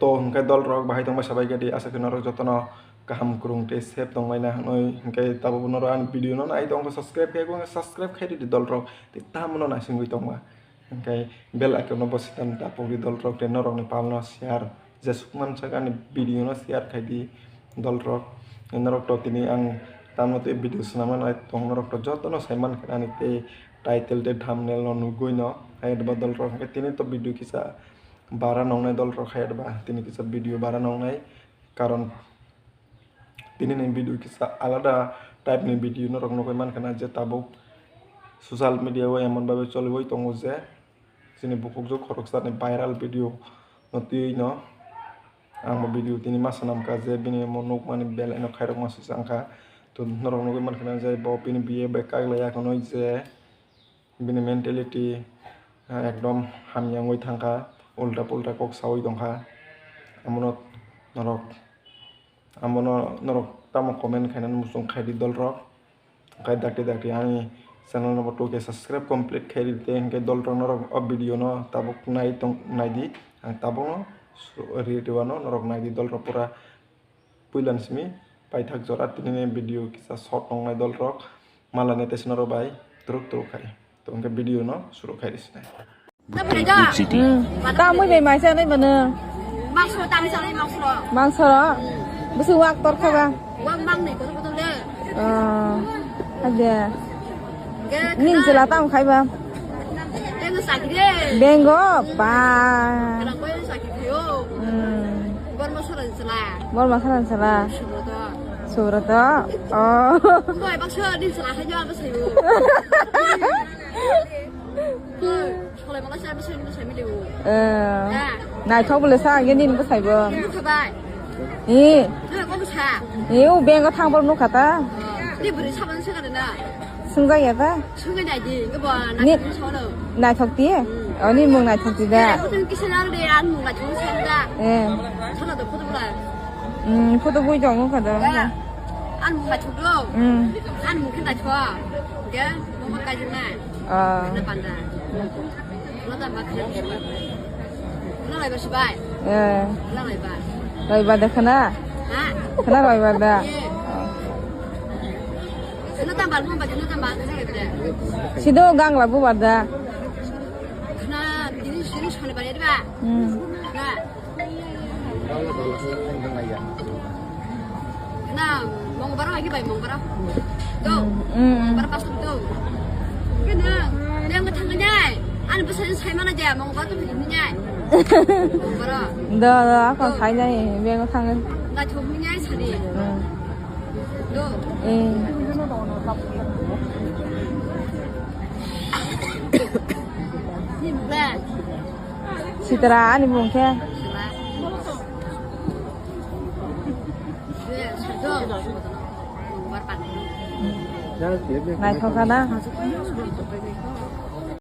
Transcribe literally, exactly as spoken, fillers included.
To hwnkhe dol rok bahai tongbai sabai khe di, asa khe norok jotono kaham kwrwng tei safe tonglaina hwnwi. Hwnkhe tabuk norok ani video no nai tong khe subscribe khe, subscribe khe di dol rok, tei tamo no naisingwi tongma. Hwnkhe bell icon no bo sitan tapuk di dol rok, tei norok ni pal no share, jesuk mansak ani video no share khai di dol rok. Norok to tini ang tamo tei video swnamna nai tong, norok to jotono sai mankha ani tei title tei thumbnail no nugwi no hai ba dol rok. Hwnkhe tini to video kisa bara nongnai dol rok hai ba tini kisa video bara nongnai, karon tini ni video kisa alada type ni video norok nugwi mankha na je tabuk social media o emon babe choliwi tongo je chini bukhukjwk khoroksa ni viral video no twiwi no ang bo video tini ma swnam kha je bini omo nukmani belai no khairokma swchang kha. To norok nugwi mankha na je bo bini biye bai kak laiya hwnwi je bini mentality, ah, ekdom hamya wngwi thangkha, ulta pulta kok sawi tongkha. Amono norok, amono norok tamo comment khainani muchung khaidi dol rok. Khai dakti dakti ani channel no bo two K subscribe complete khaidi tei hwnkhe dol rok norok o video no tabuk nai tong, naidi. Ang tabuk no su-, ri-, riwano norok naidi dol rok pura. Puilan simi paithak jora tini ni video kisa short tongnai dol rok malani tei swnaro bai turuk turuk khai. To hwnkhe video no suru khai risi nai. Hmm. Ta mui bai mai chanai mano. Mangso tam chanai mangso. Mangso ro. Bisi wak tor kha ba. Wak mang ni kotor kotor de. Oh. Ade. Nin chwla tamo khai ba? Bengo sakri. Bengo, ba. Kana koi sakri yo. Hmm. Borma saran sala. Borma saran sala. Subrata. Subrata. Oh. Koi bakso din sala hajo bakso yo. Koi, solai mala sa bakso ni bakso mi lewo. Eh. Ha. Naithok bole sa age nin bwsai bo. Nukha bai. Eh. Nukha kok sa. Eh, o bengo thang bor nukha ta. Ni bwrwi saban se kana na. Swngjak ya ta? Swngjak nai di, ke bo na. Ni sono. Naithok ti? Hmm. Oh, ni mung naithok ti da. Kisa nang de an mung naithok sa da. Eh. Sono do photo bla. Hmm, photo bui jong nukha da. An mung naithok do. Hmm. An mung khe naithok. Ke, mung ka jing na. Ah. Na panda. Khwna laiba sibai. Eh. Khwna laiba. Laiba da khwna? Ha? Khwna laiba da? Eh. Khwna tamba, khwna tamba, khwna laiba da. Sido gang labu bada. Khwna tini sini soni bari ba. Hmm. Na. Na, mong bara lagi bai, mong bara. Tuh. Hmm, hmm. Mong bara pas tuh. Kena, dia nggak tangga nyai. Anu pesan saya mana aja, mong bara tuh begini nyai. Mong bara. Da, da, aku saya nyai, biar nggak tangga. Nggak cuma nyai sari. Hmm. Tuh. Eh. Ini bukan. Sitra ani bung khe. Naithok kha na?